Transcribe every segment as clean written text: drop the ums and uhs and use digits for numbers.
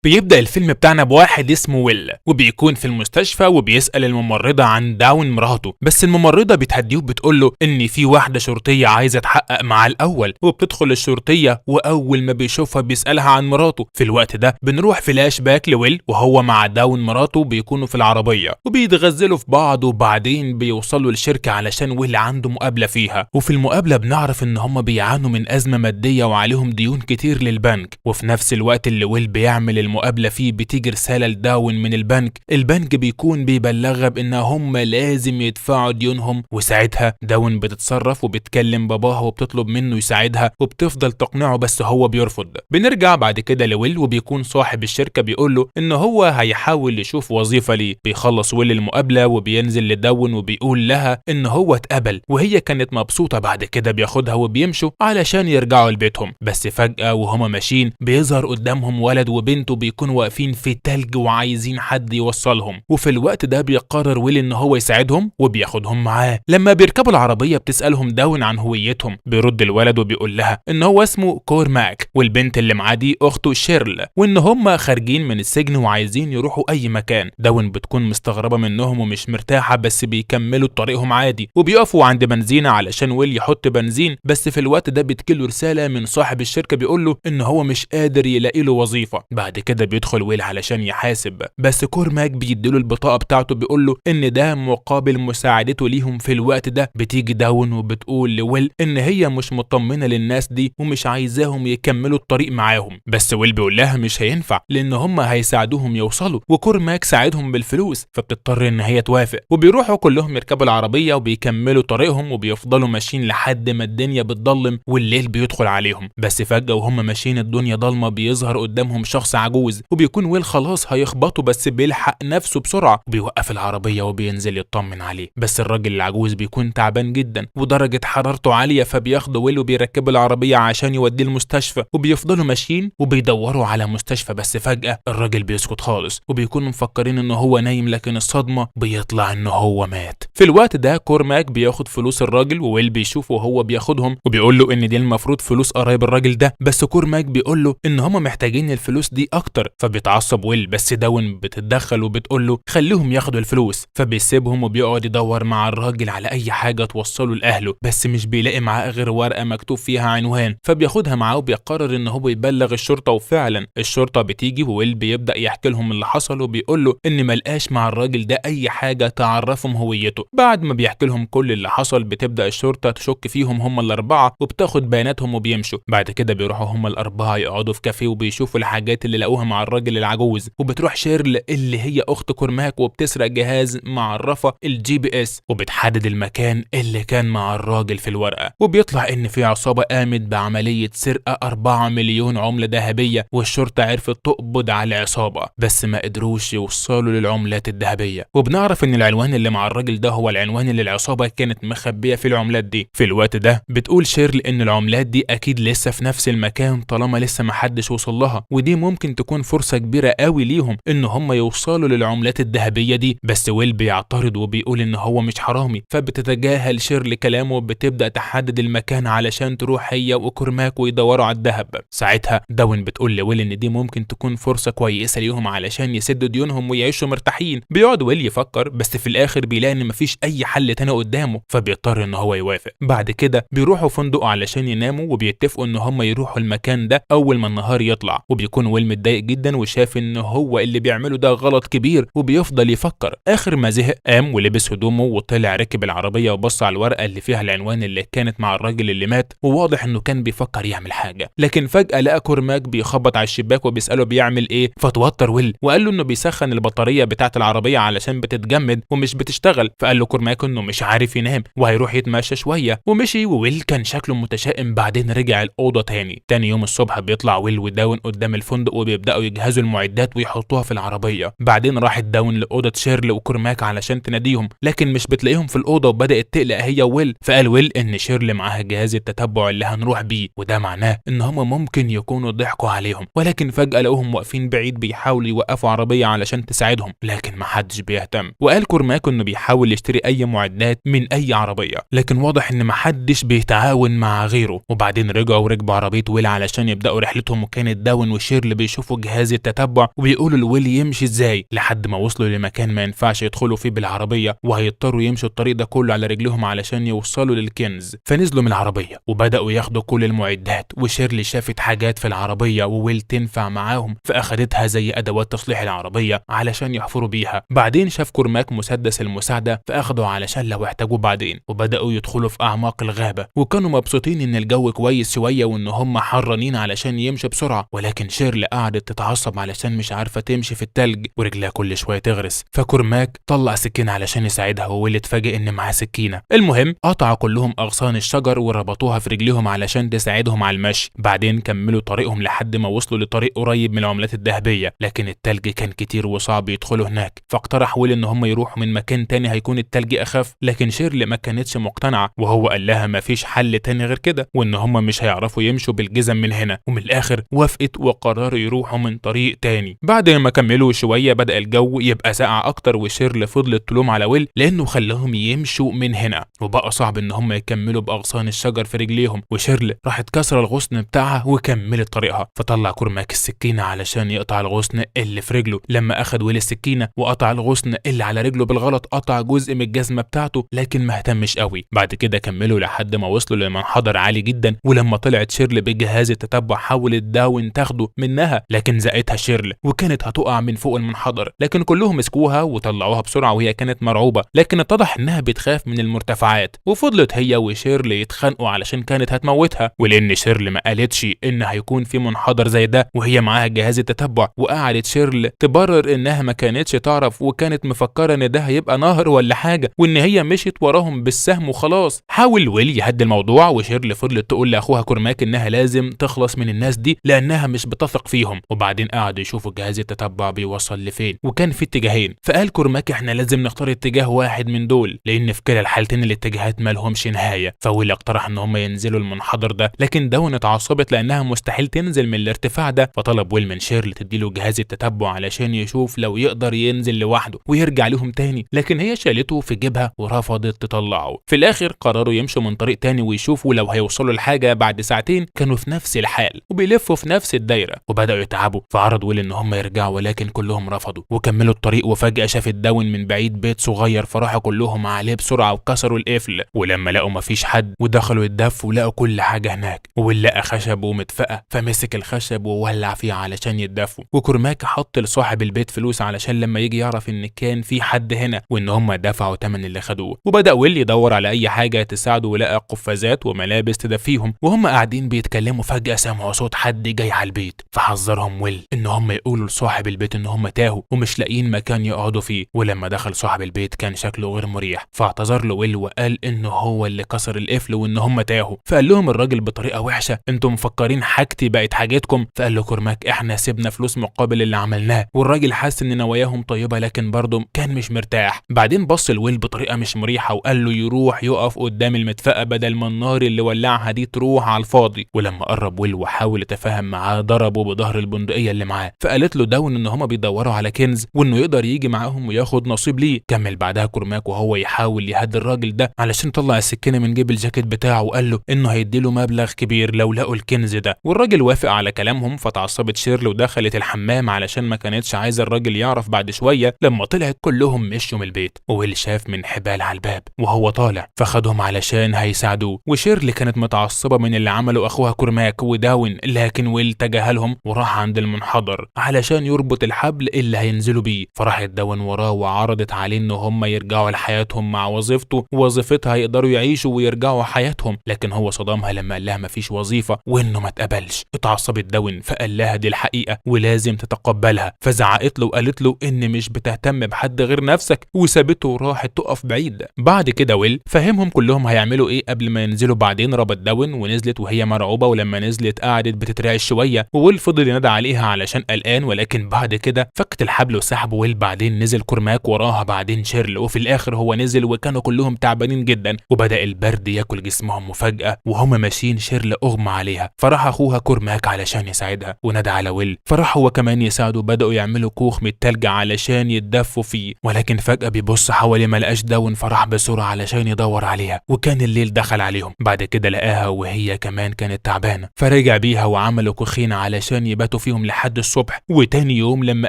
بيبدأ الفيلم بتاعنا بواحد اسمه ويل، وبيكون في المستشفى وبيسأل الممرضة عن داون مراته، بس الممرضة بتهديه وبتقول له ان في واحدة شرطية عايزة تحقق معاه الأول. وبتدخل الشرطية وأول ما بيشوفها بيسألها عن مراته. في الوقت ده بنروح فلاش باك لويل وهو مع داون مراته، بيكونوا في العربية وبيتغزلوا في بعض، وبعدين بيوصلوا للشركة علشان ويل عنده مقابلة فيها. وفي المقابلة بنعرف ان هم بيعانوا من أزمة مادية وعليهم ديون كتير للبنك. وفي نفس الوقت اللي ويل بيعمل المقابلة فيه بتيجي رسالة لداون من البنك، البنك بيكون بيبلغها بان هم لازم يدفعوا ديونهم. وساعتها داون بتتصرف وبتكلم باباها وبتطلب منه يساعدها وبتفضل تقنعه بس هو بيرفض. بنرجع بعد كده لويل وبيكون صاحب الشركة بيقول له ان هو هيحاول يشوف وظيفة ليه. بيخلص ويل المقابلة وبينزل لداون وبيقول لها ان هو اتقبل، وهي كانت مبسوطة. بعد كده بياخدها وبيمشوا علشان يرجعوا لبيتهم. بس فجأة وهما ماشيين بيظهر قدامهم ولد وبنته بيكونوا واقفين في تلج وعايزين حد يوصلهم. وفي الوقت ده بيقرر ويل ان هو يساعدهم وبياخدهم معاه. لما بيركبوا العربية بتسألهم داون عن هويتهم، بيرد الولد وبيقول لها ان هو اسمه كورماك، والبنت اللي معاه دي اخته شيرل، وان هم خارجين من السجن وعايزين يروحوا اي مكان. داون بتكون مستغربة منهم ومش مرتاحة، بس بيكملوا طريقهم عادي وبيقفوا عند بنزينة علشان ويل يحط بنزين. بس في الوقت ده بتجيله رسالة من صاحب الشركة بيقول له ان هو مش قادر يلاقي له وظيفة. بعد كده بيدخل ويل علشان يحاسب، بس كورماك بيديله البطاقة بتاعته بيقول له ان ده مقابل مساعدته ليهم. في الوقت ده بتيجي داون وبتقول لويل ان هي مش مطمنة للناس دي ومش عايزاهم يكملوا الطريق معاهم، بس ويل بيقول لها مش هينفع لان هم هيساعدوهم يوصلوا، وكورماك ساعدهم بالفلوس، فبتضطر ان هي توافق. وبيروحوا كلهم يركبوا العربية وبيكملوا طريقهم وبيفضلوا ماشيين لحد ما الدنيا بتضلم والليل بيدخل عليهم. بس فجأة وهم ماشيين الدنيا ضلمة بيظهر قدامهم شخص عجوز، وبيكون ويل خلاص هيخبطه بس بيلحق نفسه بسرعة وبيوقف العربية وبينزل يطمن عليه. بس الراجل العجوز بيكون تعبان جدا ودرجة حرارته عالية، فبياخده ويل وبيركبوا العربية عشان يوديه المستشفى. وبيفضلوا ماشيين وبيدوروا على مستشفى، بس فجأة الراجل بيسكت خالص وبيكونوا مفكرين ان هو نايم، لكن الصدمة بيطلع ان هو مات. في الوقت ده كورماك بياخد فلوس الراجل وويل بيشوفه وهو بياخدهم وبيقول له ان دي المفروض فلوس قرايب الراجل ده، بس كورماك بيقول له ان هما محتاجين الفلوس دي اكتر، فبيتعصب ويل. بس داون بتتدخل وبتقول له خليهم ياخدوا الفلوس، فبيسيبهم وبيقعد يدور مع الراجل على اي حاجة توصله لاهله، بس مش بيلاقي معاه غير ورقة مكتوب فيها عنوان، فبياخدها معاه وبيقرر ان هو يبلغ الشرطة. وفعلا الشرطة بتيجي وويل بيبدا يحكي لهم اللي حصل وبيقول له ان ملقاش مع الراجل ده اي حاجة تعرفهم هويته. بعد ما بيحكي لهم كل اللي حصل بتبدا الشرطة تشك فيهم هم الاربعة وبتاخد بياناتهم وبيمشوا. بعد كده بيروحوا هم الاربعة يقعدوا في كافيه وبيشوفوا الحاجات اللي لقوها مع الراجل العجوز. وبتروح شيرل اللي هي اخت كورماك وبتسرق جهاز معرفة ال GPS وبتحدد المكان اللي كان مع الراجل في الورقة، وبيطلع ان في عصابة قامت بعملية سرقه 4 مليون عمله ذهبية، والشرطة عرفت تقبض على العصابة بس ما قدروش يوصلوا للعملات الذهبية. وبنعرف ان العنوان اللي مع الراجل ده هو العنوان اللي العصابة كانت مخبيه في العملات دي. في الوقت ده بتقول شيرل ان العملات دي اكيد لسه في نفس المكان طالما لسه ما حدش وصل لها، ودي ممكن تكون فرصة كبيرة قوي ليهم ان هم يوصلوا للعملات الذهبية دي. بس ويل بيعترض وبيقول ان هو مش حرامي، فبتتجاهل شيرل كلامه وبتبدا تحدد المكان علشان تروح هي وكورماك ويدوروا على الذهب. ساعتها داون بتقول لويل ان دي ممكن تكون فرصة كويسة ليهم علشان يسدوا ديونهم ويعيشوا مرتاحين. بيقعد ويل يفكر، بس في الاخر بيلاقي ان مفيش اي حل تاني قدامه، فبيضطر ان هو يوافق. بعد كده بيروحوا فندق علشان يناموا وبيتفقوا ان هم يروحوا المكان ده اول ما النهار يطلع. وبيكون ويل متضايق جدا وشاف ان هو اللي بيعمله ده غلط كبير وبيفضل يفكر. اخر ما زهق قام ولبس هدومه وطلع ركب العربية وبص على الورقة اللي فيها العنوان اللي كانت مع الراجل اللي مات، وواضح انه كان بيفكر يعمل حاجة. لكن فجاة لقى كورماك بيخبط على الشباك وبيساله بيعمل ايه، فتوتر ويل وقال له انه بيسخن البطارية بتاعه العربية علشان بتتجمد ومش بتشتغل. فقال له كورماك انه مش عارف ينام وهيروح يتمشى شوية، ومشي. وويل كان شكله متشائم. بعدين رجع الاوضة تاني. تاني يوم الصبح بيطلع ويل وداون قدام الفندق وبيبداوا يجهزوا المعدات ويحطوها في العربية. بعدين راحت داون لاوضه شيرل وكورماك علشان تناديهم، لكن مش بتلاقيهم في الاوضة وبدات تقلق هي وويل. فقال ويل ان شيرل معاها جهاز التتبع اللي هنروح بيه، وده معناه ان هم ممكن يكونوا ضحكوا عليهم. ولكن فجاة لقوهم واقفين بعيد بيحاولوا يوقفوا عربية علشان تساعدهم، لكن محدش بيهتم. وقال كورماك انه بيحاول يشتري اي معدات من اي عربية، لكن واضح ان محدش بيتعاون مع غيره. وبعدين رجعوا وركبوا عربية ويل علشان يبداوا رحلتهم، وكانت داون وشيرل بيشوفوا بيشوفوا جهاز التتبع وبيقولوا لويل يمشي ازاي، لحد ما وصلوا لمكان ما ينفعش يدخلوا فيه بالعربية وهيضطروا يمشوا الطريق ده كله على رجلهم علشان يوصلوا للكنز. فنزلوا من العربية وبداوا ياخدوا كل المعدات، وشيرلي شافت حاجات في العربية وويل تنفع معاهم فاخدتها زي ادوات تصليح العربية علشان يحفروا بيها. بعدين شاف كورماك مسدس المساعدة فاخده علشان لو احتاجوه بعدين، وبداوا يدخلوا في اعماق الغابة، وكانوا مبسوطين ان الجو كويس شوية وان هم حرانين علشان يمشوا بسرعة. ولكن شيرلي قعدت تتعصب علشان مش عارفه تمشي في التلج ورجلها كل شوية تغرس، فكورماك طلع سكينة علشان يساعدها، وويل اتفاجئ ان معاه سكينة. المهم قطعوا كلهم اغصان الشجر وربطوها في رجليهم علشان تساعدهم على المشي. بعدين كملوا طريقهم لحد ما وصلوا لطريق قريب من العملات الذهبية، لكن التلج كان كتير وصعب يدخلوا هناك، فاقترح ويل ان هم يروحوا من مكان تاني هيكون التلج اخف، لكن شيرلي ما كانتش مقتنعة، وهو قال لها ما فيش حل تاني غير كده وان هم مش هيعرفوا يمشوا بالجزم من هنا. ومن الاخر وافقت وقرروا يروحوا من طريق تاني. بعد ما كملوا شوية بدا الجو يبقى ساقع اكتر، وشيرلي فضلت تلوم على ويل لانه خلاهم يمشوا من هنا، وبقى صعب ان هم يكملوا باغصان الشجر في رجليهم. وشيرلي راحت كسر الغصن بتاعها وكملت طريقها، فطلع كورماك السكينة علشان يقطع الغصن اللي في رجله. لما اخد ويل السكينة وقطع الغصن اللي على رجله بالغلط قطع جزء من الجزمة بتاعته، لكن ما اهتمش قوي. بعد كده كملوا لحد ما وصلوا لمنحدر عالي جدا، ولما طلعت شيرلي بجهاز التتبع حاولت داون تاخده منها، لكن زقتها شيرلي وكانت هتقع من فوق المنحدر، لكن كلهم مسكوها وطلعوها بسرعة وهي كانت مرعوبه، لكن اتضح انها بتخاف من المرتفعات، وفضلت هي وشيرلي يتخانقوا علشان كانت هتموتها. ولان شيرلي ما قالتش ان هيكون في منحدر زي ده وهي معاها جهاز التتبع، وقعدت شيرلي تبرر انها ما كانتش تعرف وكانت مفكرة ان ده هيبقى نهر ولا حاجة، وان هي مشيت وراهم بالسهم وخلاص. حاول ويل يهدي الموضوع، وشيرلي فضلت تقول لاخوها كورماك انها لازم تخلص من الناس دي لانها مش بتثق فيهم. وبعدين قعدوا يشوفوا جهاز التتبع بيوصل لفين، وكان في اتجاهين، فقال كورماك احنا لازم نختار اتجاه واحد من دول لان في كلا الحالتين الاتجاهات ما لهمش نهاية. فويل اقترح ان هم ينزلوا المنحدر ده، لكن داون اتعصبت لانها مستحيل تنزل من الارتفاع ده، فطلب ويل من شيرلي تديله جهاز التتبع علشان يشوف لو يقدر ينزل لوحده ويرجع لهم تاني، لكن هي شالته في جيبها ورفضت تطلعه. في الاخر قرروا يمشوا من طريق تاني ويشوفوا لو هيوصلوا لحاجة. بعد ساعتين كانوا في نفس الحال وبيلفوا في نفس الدايرة وبداوا يتعبوا، فعرض ويل ان هم يرجعوا ولكن كلهم رفضوا وكملوا الطريق. وفجاة شافت داون من بعيد بيت صغير، فراحوا كلهم عليه بسرعة وكسروا القفل، ولما لقوا مفيش حد ودخلوا يتدفوا لقوا كل حاجة هناك، وويل لقى خشب ومدفأه فمسك الخشب وولع فيه علشان يتدفوا. وكورماك حط لصاحب البيت فلوس علشان لما يجي يعرف ان كان في حد هنا وان هم دفعوا ثمن اللي خدوه. وبدا ويل يدور على اي حاجة تساعده، ولقى قفازات وملابس تدفيهم. وهم قاعدين بيتكلموا فجاة سمعوا صوت حد جاي على البيت، فحذرهم ويل ان هم يقولوا لصاحب البيت ان هم تاهوا ومش لاقيين مكان يقعدوا فيه. ولما دخل صاحب البيت كان شكله غير مريح، فاعتذر له ويل وقال ان هو اللي كسر القفل وان هم تاهوا. فقال لهم الراجل بطريقة وحشة انتم مفكرين حاجتي بقت حاجتكم؟ فقال له كورماك احنا سيبنا فلوس مقابل اللي عملناه. والراجل حس ان نواياهم طيبة لكن برضه كان مش مرتاح. بعدين بص لويل بطريقة مش مريحه وقال له يروح يقف قدام المدفأة بدل ما النار اللي ولعها دي تروح على الفاضي. ولما قرب ويل وحاول يتفاهم معاه ضربه بظهر البندقية اللي معاه، فقالت له داون ان هما بيدوروا على كنز وانه يقدر يجي معاهم وياخد نصيب ليه. كمل بعدها كورماك وهو يحاول يهدي الراجل ده علشان طلع السكينة من جيب الجاكيت بتاعه وقال له انه هيديله مبلغ كبير لو لقوا الكنز ده، والراجل وافق على كلامهم. فتعصبت شيرلي ودخلت الحمام علشان ما كانتش عايزه الراجل يعرف. بعد شوية لما طلعت كلهم مشوا من البيت، وويل شاف من حبال على الباب وهو طالع فخدهم علشان هيساعدوه. وشيرلي كانت متعصبه من اللي عمله اخوها كورماك وداون، لكن ويل تجاهلهم وراح عند المنحدر علشان يربط الحبل اللي هينزلوا بيه. فراحت داون وراه وعرضت عليه ان هم يرجعوا لحياتهم مع وظيفته ووظيفتها يقدروا يعيشوا ويرجعوا حياتهم، لكن هو صدمها لما قال لها مفيش وظيفة وانه ما اتقبلش. اتعصبت داون فقال لها دي الحقيقة ولازم تتقبلها، فزعقت له وقالت له ان مش بتهتم بحد غير نفسك، وسابته وراحت تقف بعيد. بعد كده ويل فهمهم كلهم هيعملوا ايه قبل ما ينزلوا. بعدين ربط داون ونزلت وهي مرعوبه، ولما نزلت قعدت بتترعش شوية، وويل فضل ينادى عليها علشان قلقان، ولكن بعد كده فكت الحبل وسحب ويل. بعدين نزل كورماك وراها، بعدين شيرل، وفي الاخر هو نزل وكانوا كلهم تعبانين جدا وبدا البرد ياكل جسمهم. وفجاة وهم ماشيين شيرل اغمى عليها، فراح اخوها كورماك علشان يساعدها ونادى على ويل فراح هو كمان يساعده. بداوا يعملوا كوخ من التلج علشان يتدفوا فيه، ولكن فجاة بيبص حواليه ما لقاش داون، فراح بسرعة علشان يدور عليها، وكان الليل دخل عليهم. بعد كده لقاها وهي كمان كانت تعبانة، فرجع بيها وعملوا كوخين علشان يباتوا فيهم. فيهم لحد الصبح. وتاني يوم لما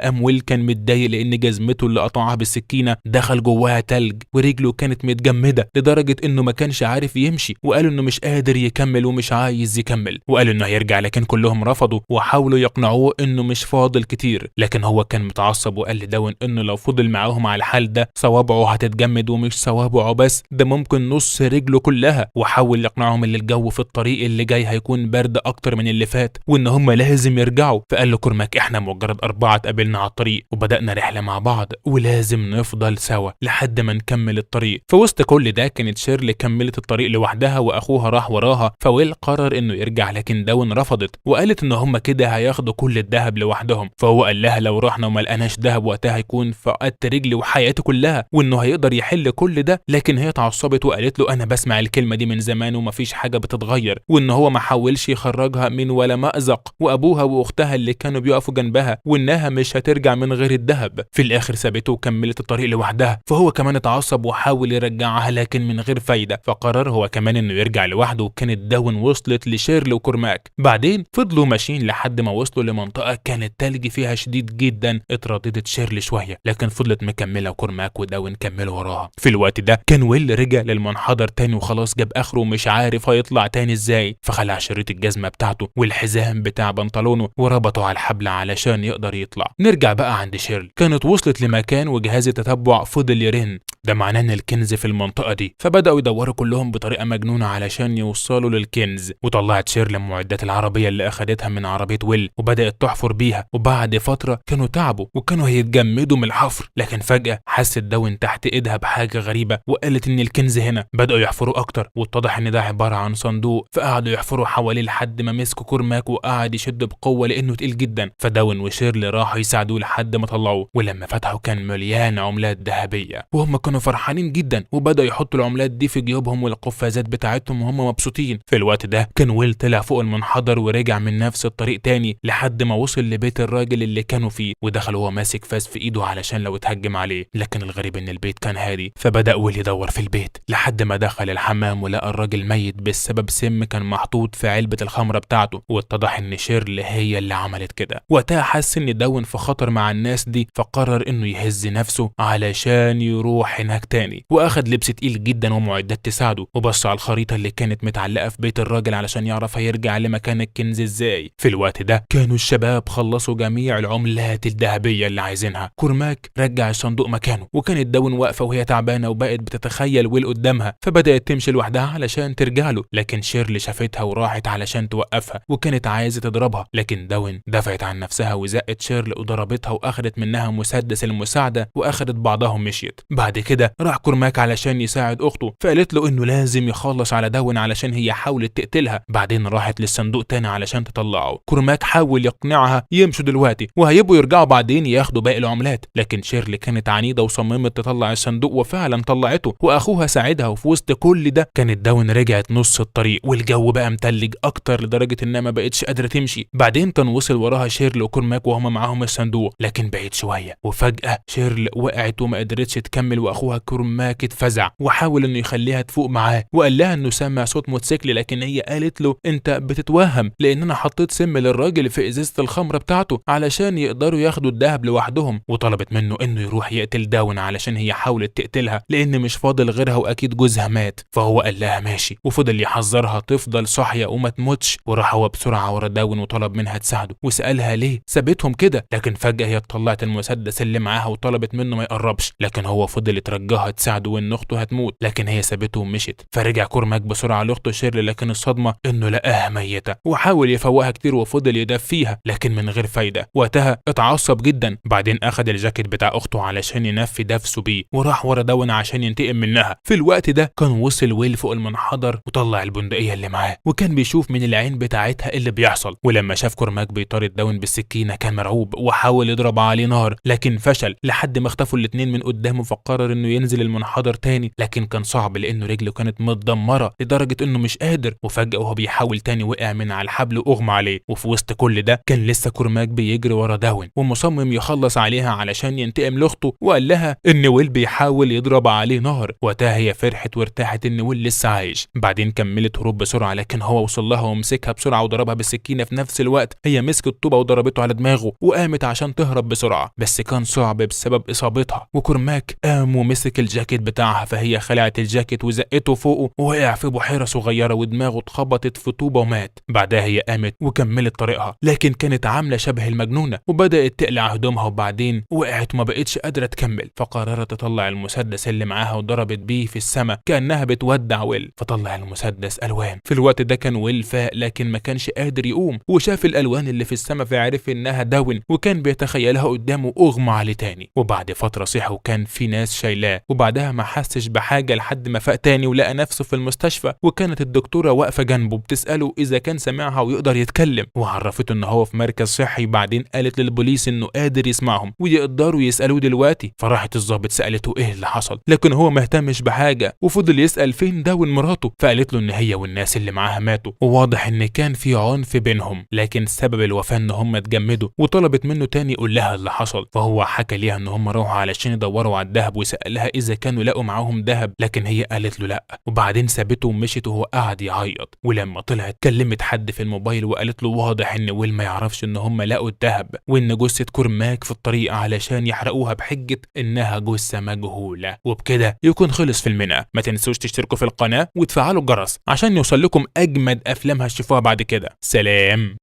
قام ويل كان متضايق لان جزمته اللي قطعها بالسكينة دخل جواها تلج ورجله كانت متجمده لدرجة انه ما كانش عارف يمشي، وقالوا انه مش قادر يكمل ومش عايز يكمل، وقالوا انه هيرجع، لكن كلهم رفضوا وحاولوا يقنعوه انه مش فاضل كتير، لكن هو كان متعصب وقال لداون انه لو فضل معاهم على الحال ده صوابعه هتتجمد، ومش صوابعه بس، ده ممكن نص رجله كلها. وحاول يقنعهم ان الجو في الطريق اللي جاي هيكون برد اكتر من اللي فات وان هم لازم يرجعوا. فقال له كورماك احنا مجرد 4 اتقابلنا على الطريق وبدأنا رحلة مع بعض ولازم نفضل سوا لحد ما نكمل الطريق. في وسط كل ده كانت شيرلي كملت الطريق لوحدها واخوها راح وراها، فويل قرر انه يرجع، لكن داون رفضت وقالت ان هم كده هياخدوا كل الذهب لوحدهم. فهو قال لها لو رحنا وما لقناش ذهب وقتها هيكون فقدت رجلي وحياتي كلها، وانه هيقدر يحل كل ده. لكن هي اتعصبت وقالت له انا بسمع الكلمة دي من زمان ومفيش حاجة بتتغير، وان هو ما حاولش يخرجها من ولا مأزق، وابوها واختها اللي كانوا بيقفوا جنبها، وانها مش هترجع من غير الذهب. في الاخر سابته وكملت الطريق لوحدها، فهو كمان اتعصب وحاول يرجعها لكن من غير فايده، فقرر هو كمان انه يرجع لوحده. وكانت داون وصلت لشيرلي وكورماك. بعدين فضلوا ماشيين لحد ما وصلوا لمنطقه كان التلج فيها شديد جدا. اترددت شيرلي شوية لكن فضلت مكملة، وكورماك وداون كملوا وراها. في الوقت ده كان ويل رجع للمنحدر تاني وخلاص جاب اخره ومش عارف هيطلع تاني ازاي، فخلع شريط الجزمة بتاعته والحزام بتاع بنطلونه وربطه على الحبل علشان يقدر يطلع. نرجع بقى عند شيرلي، كانت وصلت لمكان وجهاز التتبع فضل يرن، ده معناه ان الكنز في المنطقة دي. فبداوا يدوروا كلهم بطريقة مجنونة علشان يوصلوا للكنز. وطلعت شيرلي معدات العربية اللي اخدتها من عربية ويل وبدات تحفر بيها. وبعد فترة كانوا تعبوا وكانوا هيتجمدوا من الحفر، لكن فجاة حست داون تحت ايدها بحاجة غريبة وقالت ان الكنز هنا. بداوا يحفروا اكتر واتضح ان ده عبارة عن صندوق، فقعدوا يحفروا حواليه لحد ما مسكوا كورماك وقعد يشد بقوة لانه تقيل جدا. فداون وشيرلي راحوا يساعدوه لحد ما طلعوه، ولما فتحوا كان مليان عملات ذهبية، وهم كانوا فرحانين جدا وبداوا يحطوا العملات دي في جيوبهم والقفازات بتاعتهم وهم مبسوطين. في الوقت ده كان ويل طلع فوق المنحدر ورجع من نفس الطريق تاني لحد ما وصل لبيت الراجل اللي كانوا فيه، ودخل وهو ماسك فاس في ايده علشان لو اتهجم عليه. لكن الغريب ان البيت كان هادي، فبدا ويل يدور في البيت لحد ما دخل الحمام ولقى الراجل ميت بسبب سم كان محطوط في علبة الخمرة بتاعته، واتضح ان شيرلي هي اللي عملت كده. وقتها حس ان داون في خطر مع الناس دي، فقرر انه يهز نفسه علشان يروح هناك تاني، واخد لبس تقيل جدا ومعدات تساعده، وبص على الخريطة اللي كانت متعلقه في بيت الراجل علشان يعرف هيرجع لمكان الكنز ازاي. في الوقت ده كانوا الشباب خلصوا جميع العملات الذهبية اللي عايزينها. كورماك رجع الصندوق مكانه، وكانت داون واقفة وهي تعبانة وبقت بتتخيل ويل قدامها، فبدات تمشي لوحدها علشان ترجع له، لكن شيرلي شافتها وراحت علشان توقفها وكانت عايزه تضربها، لكن داون دفعت عن نفسها وزقت شيرلي وضربتها واخدت منها مسدس المساعدة واخدت بعضهم مشيت. بعد كده راح كورماك علشان يساعد اخته، فقالت له انه لازم يخلص على داون علشان هي حاولت تقتلها. بعدين راحت للصندوق تاني علشان تطلعه. كورماك حاول يقنعها يمشوا دلوقتي وهيبقوا يرجعوا بعدين ياخدوا باقي العملات، لكن شيرلي كانت عنيدة وصممت تطلع الصندوق وفعلا طلعته واخوها ساعدها. وفي وسط كل ده كانت داون رجعت نص الطريق والجو بقى متلج اكتر لدرجة انها ما بقتش قادرة تمشي. بعدين كان وصل وراها شيرلي وكورماك وهما معاهم الصندوق لكن بعيد شوية، وفجاة شيرلي وقعت وما قدرتش تكمل، واخوها كورماك اتفزع وحاول انه يخليها تفوق معاه وقال لها انه سمع صوت موتوسيكل، لكن هي قالت له انت بتتوهم لان انا حطيت سم للراجل في ازازة الخمرة بتاعته علشان يقدروا ياخدوا الذهب لوحدهم، وطلبت منه انه يروح يقتل داون علشان هي حاولت تقتلها لان مش فاضل غيرها واكيد جوزها مات. فهو قال لها ماشي، وفضل يحذرها تفضل صاحية وما تموتش، وراح هو بسرعة ورا داون وطلب منها تساعده وسالها ليه سابتهم كده، لكن فجاة هي طلعت المسدس اللي معاها وطلبت منه ما يقربش، لكن هو فضل يترجاها تساعده وان اخته هتموت، لكن هي سابته ومشت. فرجع كورماك بسرعة لاخته شيرلي، لكن الصدمة انه لقاها ميته وحاول يفوقها كتير وفضل يدفيها لكن من غير فايده. وقتها اتعصب جدا، بعدين اخد الجاكيت بتاع اخته علشان ينفي نفسه بيه وراح ورا داون عشان ينتقم منها. في الوقت ده كان وصل ويل فوق المنحدر وطلع البندقية اللي معاه وكان بيشوف من العين بتاعتها اللي بيحصل، ولما شاف كورماك بيطارد داون بالسكينة كان مرعوب وحاول يضرب عليه نار لكن فشل لحد ما اختفوا الاتنين من قدامه، فقرر انه ينزل المنحدر تاني، لكن كان صعب لانه رجله كانت متدمره لدرجة انه مش قادر. وفجاة وهو بيحاول تاني وقع من على الحبل واغمى عليه. وفي وسط كل ده كان لسه كورماك بيجري ورا داون ومصمم يخلص عليها علشان ينتقم لاخته، وقال لها ان ويل بيحاول يضرب عليه نار. وقتها هي فرحت وارتاحت ان ويل لسه عايش. بعدين كملت هروب بسرعة، لكن هو وصل لها ومسكها بسرعة وضربها بالسكينة في نفس الوقت. هي مسكت طوبة وضربته على دماغه وقامت عشان تهرب بسرعة، بس كان صعب بسبب اصابتها. وكورماك قام ومسك الجاكيت بتاعها، فهي خلعت الجاكيت وزقته فوقه ووقع في بحيرة صغيرة ودماغه اتخبطت في طوبة ومات. بعدها هي قامت وكملت طريقها، لكن كانت عامله شبه المجنونة وبدات تقلع هدومها، وبعدين وقعت وما بقتش قادرة تكمل. فقررت تطلع المسدس اللي معاها وضربت بيه في السماء كانها بتودع ويل، فطلع المسدس الوان. في الوقت ده كان ويل فاق، لكن ما كانش قادر يقوم، وشاف الالوان اللي في السماء فعرف انها داون، وكان بيتخيلها قدامه اغمى عليه تاني. وبعد فترة صحي وكان في ناس شايلاه، وبعدها ما حسش بحاجة لحد ما فاق تاني ولقى نفسه في المستشفى، وكانت الدكتورة واقفة جنبه بتساله اذا كان سامعها ويقدر يتكلم، وعرفته ان هو في مركز صحي. بعدين قالت للبوليس انه قادر يسمعهم ويقدروا يسالوه دلوقتي. فراحت الضابط سالته ايه اللي حصل، لكن هو ما اهتمش بحاجة وفضل يسال فين داون مراته، فقالت له ان هي والناس اللي معاها ماتوا، وواضح ان كان في عنف بينهم، لكن سبب الوفاة ان هم اتجمدوا. وطلبت منه تاني يقول لها اللي حصل، فهو حكى ليها ان هم راحوا علشان يدوروا على الذهب، وسالها اذا كانوا لقوا معاهم ذهب، لكن هي قالت له لا. وبعدين سابته ومشيت وهو قعد يعيط. ولما طلعت كلمت حد في الموبايل وقالت له واضح ان ويل ما يعرفش ان هم لقوا الذهب، وان جثة كورماك في الطريق علشان يحرقوها بحجة انها جثة مجهولة. وبكده يكون خلص فيلمنا. ما تنسوش تشتركوا في القناة وتفعلوا الجرس عشان يوصل لكم اجمد افلام هتشوفوها بعد كده. سلام.